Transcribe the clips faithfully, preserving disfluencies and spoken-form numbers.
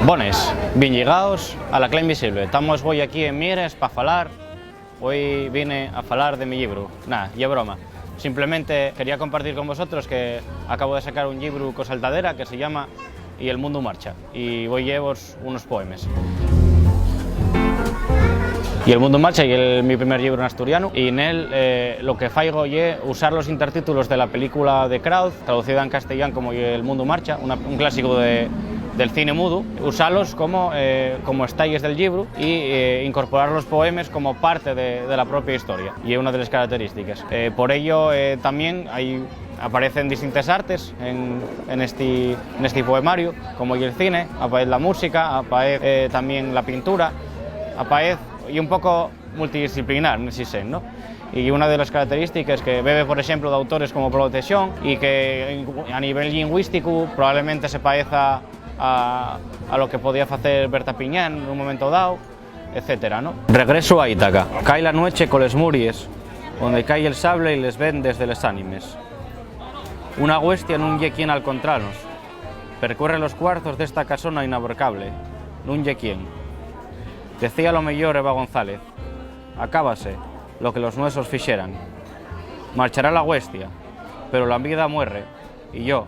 Bones, bien llegaos a La Cla Invisible. Tamos güei aquí en Mieres pa falar. Güei vine a falar de mi llibru. Na, ye broma. Simplemente quería compartir con vosotros que acabo de sacar un llibru co Saltadera que se llama Y el mundu marcha. Y voi llevos unos poemes. Y el mundu marcha ye el mi primer llibru n'asturianu, y nel, eh, lo que faigo ye usar los intertítulos de la película de Krauz, traducida en castellán como Y el mundu marcha, una, un clásico de, del cine mudo, usalos como, eh, como estalles del llibru y, eh, incorporar los poemes como parte de, de la propia historia. Y es una de las características. Eh, por ello, eh, también hay Aparecen distintes artes en, en esti, nesti poemariu, como ye el cine, apaez la música, apaez, eh, tamién la pintura, apaez, ye un poco multidisciplinar nesi sen, ¿no? Y una de las característiques que bebe, por exemplu, d'autores como Pablo Teixón y que a nivel llingüísticu probablemente se paeza a, a lo que podía facer Berta Piñán nun momento dao, etcétera, ¿no? Regresu a Ítaca. Cai la nueche coles muries, onde cai el sable y les vendes de les ánimes. Una güestia nun ye quien al contranos. Percuerre los cuarzos d'esta casona inaborcable. Nun ye quien. Decía lo meyor Eva González: "Acábase lo que los nuesos fixeran". Marchará la güestia, pero la vida muerre, y yo,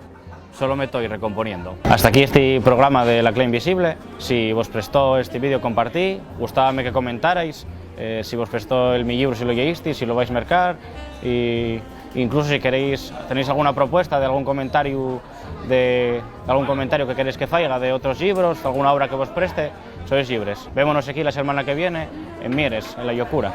solo me toi recomponiendo. Hasta aquí esti programa de La Cla Invisible. Si vos prestó esti vídeo, compartí, gustábame que comentarais, eh, si vos prestó el mi llibru, si lo lleístis, si lo vais mercar, y incluso si queréis, tenéis alguna propuesta de algún comentario, de, de algún comentario que queréis que faiga de otros llibros, alguna obra que vos preste, sois llibres. Vémonos aquí la semana que viene en Mieres, en La Llocura.